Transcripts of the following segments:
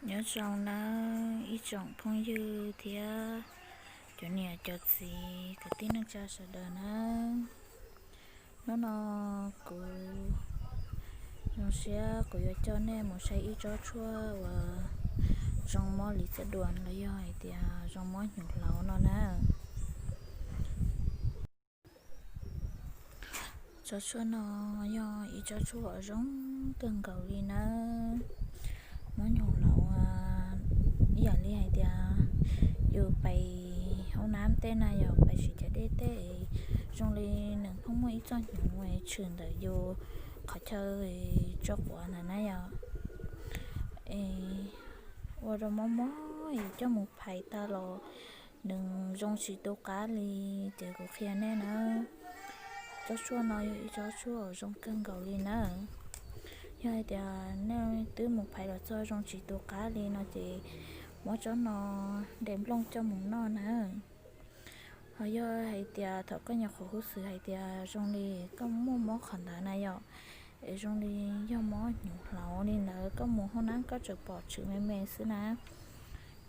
Nyob zoo nawb ib tsoom phooj ywg thiab cov niam cov txiv kwv tij neej tsa sawv daws nawb. Hnub no kuv zoo siab kuv yuav coj nej mus saib ib tsob tshuaj uas zoo mob lis xab duas los yog hais tias zoo mob hnyuv hlauv no na. Tsob tshuaj no yog ib tsob tshuaj uas zoo kawg nkaus li nawb. Mob hnyuv hlauv ib yam li hais tias yus pais hoob nab tej na yom, pais siv cov dej tej, zoo li nws pheej muaj ib txoj hnyuv tshwm ntawm yus qhov chaw tso quav ntawd na yom. Ua rau mob mob yus coj mus phais tag los nws zoo tsis tu qab li. Ces kuv qhia nej na, tsob tshuaj no yog ib tsob tshuaj uas zoo kawg nkaus li na. Yog hais tias nej twb mus phais los txog zoo tsis tu qab li no ces muab tsob no de nplooj coj mus noj na. Ho yog hais tias thaum koj nyuam qhuav huj xwm hais tias zoo li koj muaj mob qhov ntawd na yom, es zoo li yog mob hnyuv hlauv li ntawd, koj mus hoob nab koj tseem pom tshwm me me xwb na,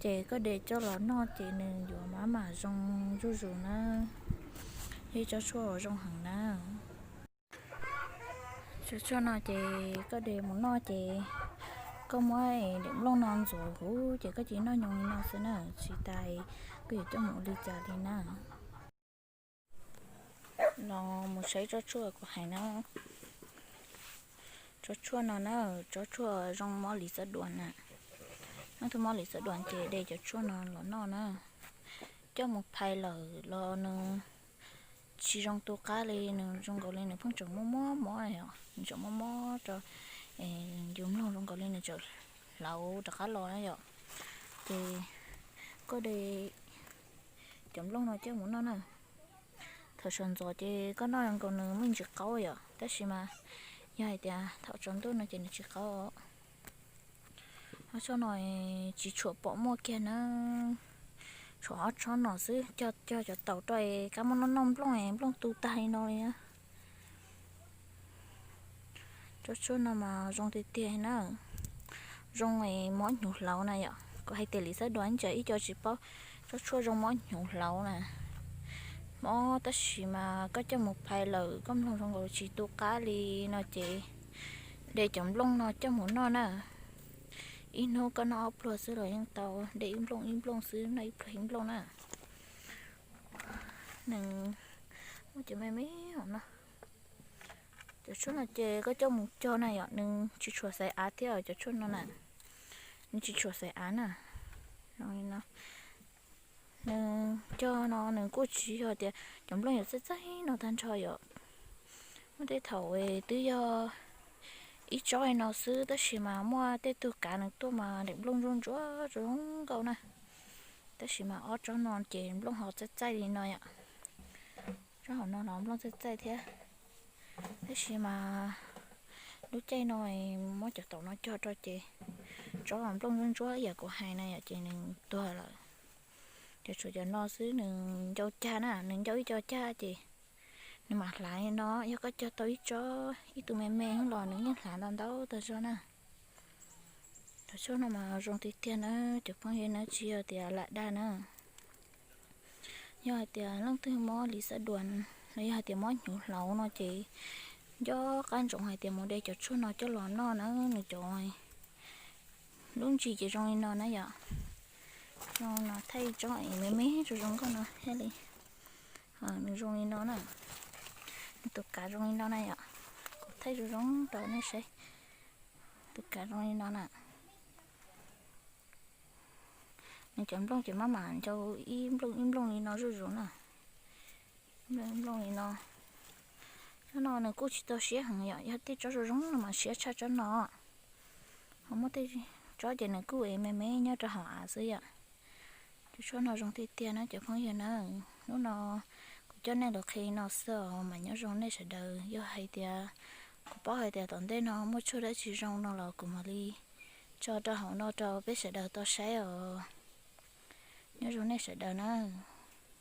ces koj de coj los noj ces nws yuav maj mam zoo zuj zus na. Yog ib tsob tshuaj uas zoo heev na. Tsob tshuaj no ces koj de mus noj ces koj muab daim nplooj no ntxuav huv ces koj cia li noj nyoos li no xwb na, tsis tas koj yuav coj mus ua li cas li na. Los mus saib tsob tshuaj kuv hais na. Tsob tshuaj no na, tsob tshuaj zoo mob lis xab duas na. Leej twg mob lis xab duas ces de cov tshuaj no los noj na. Coj mus phais lawm los nws tsis zoo tu qab li, nws zoo nkaus li nws pheej tseem muaj mob mob, nws tseem muaj mob rau yus mloog zoo nkaus li nws tseem hlauv rov qab los na yom. Ces koj de cov nplooj no coj mus noj na. Thaum sawv ntxov ces koj noj nkaus nws muaj ntsis qaub yom, tab sis mas yog hais tias thaum tsaus ntuj no ces nws tsis qaub. Ob tsob no tsis tshua pom muaj kiag na, tshuav ob tsob no xwb, cog cog cov taus rau es kab muab noj noj nplooj es nplooj tu tag li no li na. Tsob tshuaj no mas zoo tiag tiag na, zoo es mob hnyuv hlauv na yom. Kuv hais tias lis xab duas ntsia ib co tsis paub, tsob tshuaj zoo mob hnyuv hlauv na. Mob tab sis mas koj coj mus phais lawm koj mloog zoo nkaus tsis tu qab li no ces de cov nplooj no coj mus noj na. Ib hnub koj noj ob pluag xwb los yeej tau, de ib nplooj ib nplooj xwb, noj ib pluag ib nplooj na. Nws muaj cov me me no. Cov tshuaj no ces koj coj mus cog na yom, nws tsis tshua xaiv av thiab cov tshuaj no na. Nws tsis tshua xaiv av na. Nws cog no nws kuj tsis yog tias cov nplooj yuav txaij txaij no tag nrho yom. Muaj tej thaum twb yog ib tsob li no xwb tab sis mas muaj tej tug kav nws tuaj mas daim nplooj ntsuab ntsuab zoo nkauj na. Tab sis mas ob tsob no ces nplooj ho txaij txaij li no yom. Tsob hauv no los nplooj txaij txaij thiab. Tab sis mas lub caij no muab cov taum no cog rau ces tsob nplooj ntsuab ntsuab ib yam kuv hais na yom ces nws tuag lawm. Ces tshuav cov no xwb nws ncau cag na, nws ncau ib co cag ces nws mam hlav li no. Yog koj cog tau ib tsob ib tug me me los nws yeej hlav ntau ntau tag zog na. Cov tshuaj no mas zoo tiag tiag na cov phooj ywg na, tsis yog tias lam dag na. Yog hais tias leej twg mob lis xab duas los yog hais tias mob hnyuv hlauv no ces nco qab ntsoov hais tias mus de cov tshuaj no coj los noj na, nws cov lub ntsis ces zoo li no na yom. Zoo no thaij tsob me me zoo zoo nkauj no thiaj li, nws zoo li no na. Nws tus kav zoo li no na yom. Kuv thaij zoo zoo rau nej saib. Tus kav zoo li no na. Nws cov nplooj ces maj mam ncau ib nplooj ib nplooj li no zuj zus na. Nplooj nplooj li no. Tsob no nws kuj tsis tau siab heev yom, yog tej tsob zoo zoo no mas siab tshaj tsob no. Ho muaj tej tsob ces nws kuj me me nyob rau hauv av xwb yom. Cov tshuaj no zoo tiag tiag na cov phooj ywg na. Hnub no kuv coj nej los qhia li no xwb os, mas nyob zoo nej sawv daws. Yog hais tias kuv paub hais tias tom ntej no muaj tshuaj dab tsi zoo no los kuv mam li tso rau hauv no rau peb sawv daws tau saib os. Nyob zoo nej sawv daws na.